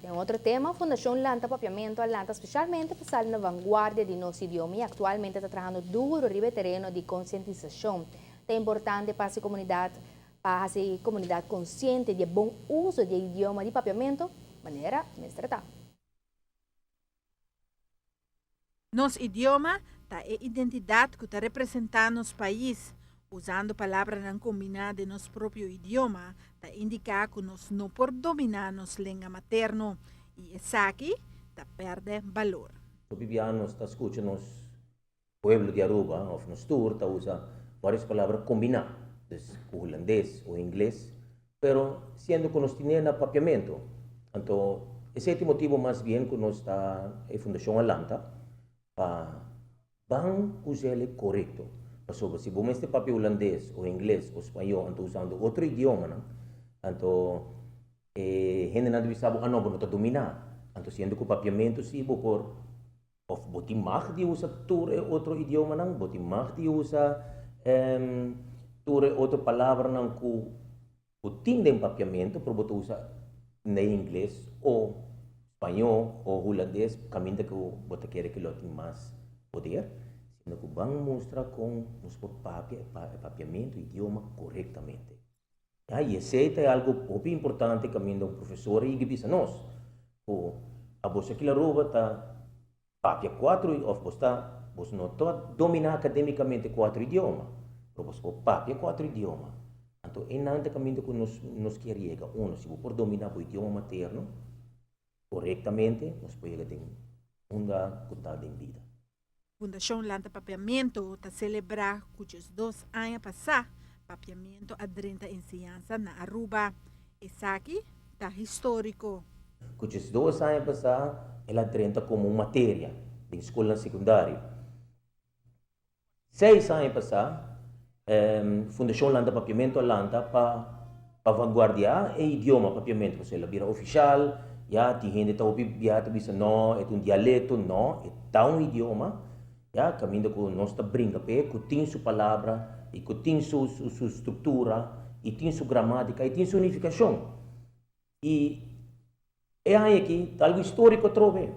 Den otro tema, Fundacion Lanta Papiamento a lanta specialmente pa sali na vanguardia di nos idioma y actualmente ta trahando duro riba e tereno di concientisacion. Ta importante pa haci comunidad pa haci comunidad consciente di e bon uso di e idioma di Papiamento manera mester ta. Nos idioma ta e identidad cu ta representa nos pais. Usando palabranan combina den nos propio idioma ta indica cu nos no por domina nos lenga materno y esaki ta perde balor. Hopi bia nos ta scucha nos pueblo di Aruba of nos tur ta usa varios palabra combina, dus cu Hulandes o Ingles, Pero siendo cu nos tine na Papiamento, anto esey ta e motibo mas bien cu nos ta e fundacion a lanta pa ban usele corecto. Pasobra si bo mester papia Hulandes o Ingles o Spañó anto usando otro idiomanan, anto e hendenan ta bisa bo, ah no, bo no ta domina. Anto siendo cu Papiamento si bo por of bo tin mag di usa tur e otro idiomanan, bo tin mag di usa tur e otro palabranan ku bo tin den papiamentu, pero bo ta usa na ingles o spañó o hulandes kaminda ku bo ta kere ku lo tin mas poder, sino ku ban mustra kon nos por papia e papiamentu, idioma, korektamente. Ya, y esey ta e algo hopi importante caminda un profesor a yega bisa nos, cu abos aki la Aruba ta papia cuatro of bos ta, bos no ta domina academicamente cuatro idioma, pero bos por papia cuatro idioma. Anto eynan ta caminda cu nos nos kier yega. Uno, si bo por domina bo idioma materno corectamente, nos por yega den unda cu ta den bida. Fundashon Lanta Papiamento ta selebrá ku 12 aña pasá papiamento a drenta enseñansa na Aruba. Esaki ta históriko. Ku 12 aña pasá el a drenta komo un materia den skolnan sekundario. Seis aña pasá Fundashon Lanta Papiamento a lanta pa pa vanguardiá e idioma papiamento pasobra el a bira ofishal, ya tin hende ta hopi bia ta bisa no e ta un dialekto, no e ta un idioma ya kaminda ku nos ta bringa p'e ku tin su palabra i ku tin su su struktura i tin su gramátika i tin su nifikashon. I e aña aki ta algu historico atrobe,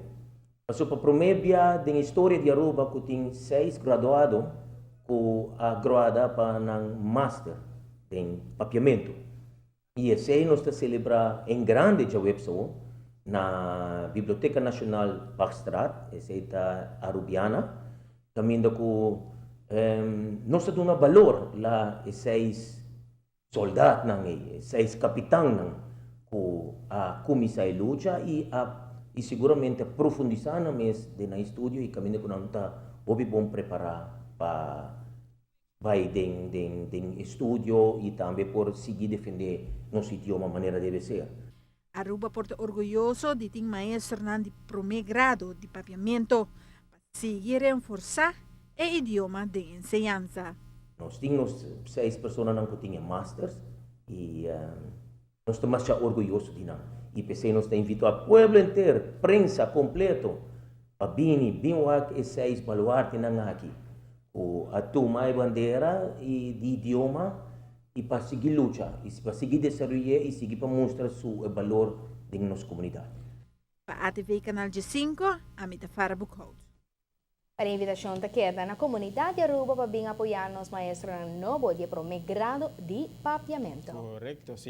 pasobra pa prome bia den historia di Aruba cu tin seis graduado cu a gruada pa nan master den Papiamento. I esey nos ta celebra en grande djaweps awo na Biblioteca Nacional Bachstraat, esey ta Arubiana, caminda cu nos ta duna balor la e seis Soldatnan ei, e seis kapitannan ku a kuminsá e lucha i a i siguramente a profundisá nan mes den nan estudio i kaminda ku nan ta hopi bon prepará pa bai den den den estudio i tambe por sigui defendé nos idioma manera debe ser. Aruba por ta orguyoso di tin maestronan di promé grado di Papiamento pa sigui renforsá e idioma den enseñansa. Nos tin nos seis personanan ku tin e masters i nos ta masha orguyoso di nan. I p'esei nos ta invitá pueblo enter, prensa kompleto, pa bini bin wak e seis baluartenan aki ku a tuma e bandera i di idioma i pa sigui lucha i pa sigui desaroy'é i sigui pa mustra su e balor den nos komunidat. Pa ATV Canal 15, ami ta Farah Boekhout. E invitashon ta keda na komunidat di Aruba pa bin apoyá nos maestronan nobo di e promé grado di Papiamento. Korekto, si.